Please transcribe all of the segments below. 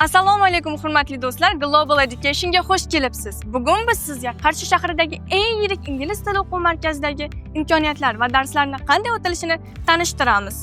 Assalomu alaykum, hurmatli do'stlar. Global Educationga xush kelibsiz. Bugun biz sizga Qarshi shahridagi eng yirik ingliz tili o'quv markazidagi imkoniyatlar va darslarni qanday o'tilishini tanishtiramiz.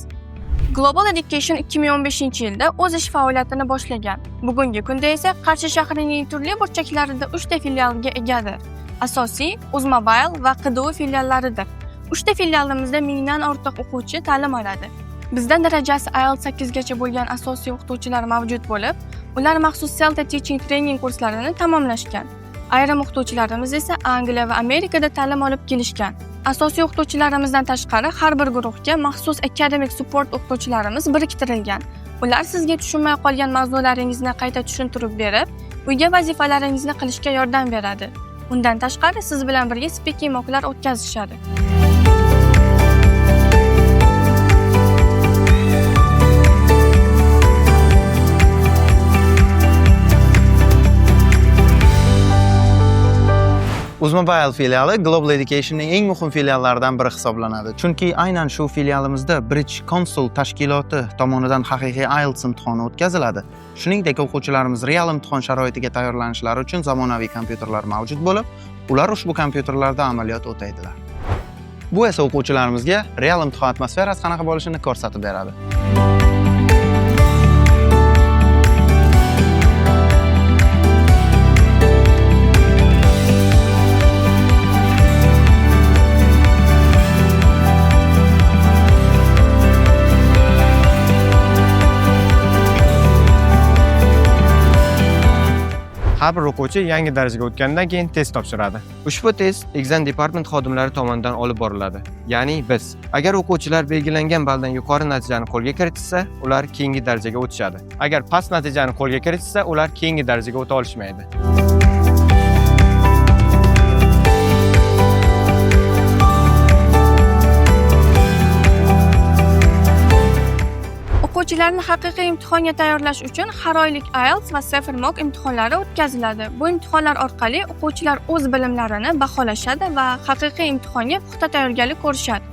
Global Education 2015-yilda o'z ish faoliyatini boshlagan. Bugungi kunda esa Qarshi shahrining turli burchaklarida 3 ta filialga egadir. Asosiy, Uzmobile va Qidiruv filiallaridir. 3 ta filialimizda mingdan ortiq o'quvchi ta'lim oladi. Bizda darajasi IELTS 8 gacha bo'lgan asosiy o'qituvchilar mavjud bo'lib, ular maxsus CELTA Teaching Training kurslarini tamomlashgan. Ayrim o'qituvchilarimiz esa Angliya va Amerikada ta'lim olib kelishgan. Asosiy o'qituvchilarimizdan tashqari har bir guruhga maxsus academic support o'qituvchilarimiz biriktirilgan. Ular sizga tushunmay qolgan mavzularingizni qayta tushuntirib berib, uyga vazifalaringizni qilishga yordam beradi. Undan tashqari siz bilan birga speaking mocklar o'tkazishadi. Uzmobile filiali Global Education'ning eng muhim filiallaridan biri hisoblanadi. Chunki aynan shu filialimizda British Council tashkiloti tomonidan haqiqiy IELTS imtihoni o'tkaziladi. Shuningdek, o'quvchilarimiz real imtihon sharoitiga tayyorlanishlari uchun zamonaviy kompyuterlar mavjud bo'lib, ular ushbu kompyuterlarda amaliyot o'taydilar. Bu esa o'quvchilarimizga real imtihon atmosferasi qanaqa bo'lishini ko'rsatib beradi. Har bir o'quvchi yangi darajaga o'tgandan keyin test topshiradi. Ushbu test Exam Department xodimlari tomonidan olib boriladi. Ya'ni biz. Agar o'quvchilar belgilangan balldan yuqori natijani qo'lga kiritishsa, ular keyingi darajaga o'tishadi. Agar past natijani qo'lga kiritishsa, ular keyingi darajaga o'ta olishmaydi. O'quvchilarni haqiqiy imtihonga tayyorlash uchun har oylik IELTS va CEFR mock imtihonlari o'tkaziladi. Bu imtihonlar orqali o'quvchilar o'z bilimlarini baholashadi va haqiqiy imtihonga puxta tayyorgarlik ko'rishadi.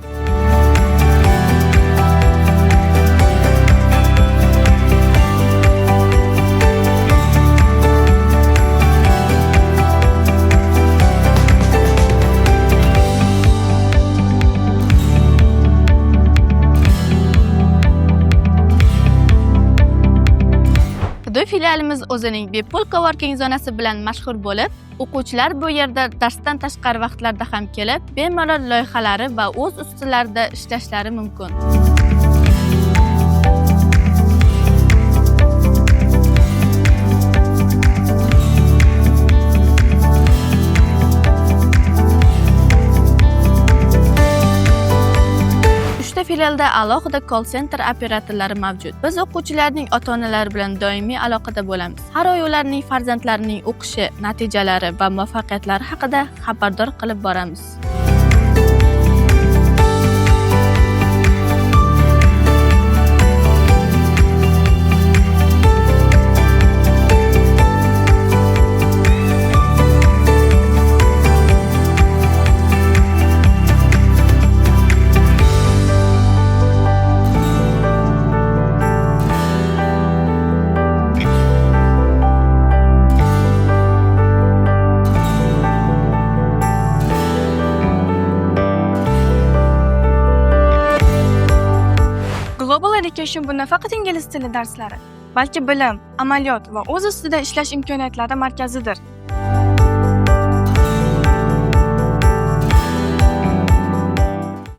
Qidiruv filialimiz o'zining bepul coworking zonasi bilan mashhur bo'lib, o'quvchilar bu yerda darsdan tashqari vaqtlarda ham kelib, bemalol loyihalari va o'z ustilarida ishlashlari mumkin. Uchta filialda alohida call center operatorlari mavjud. Biz o'quvchilarning ota-onalari bilan doimiy aloqada bo'lamiz. Har oy ularning farzandlarining o'qishi, natijalari va muvaffaqiyatlari haqida xabardor qilib boramiz. Global Education bu nafaqat ingliz tili darslari, balki bilim, amaliyot va o'z ustida ishlash imkoniyatlari markazidir.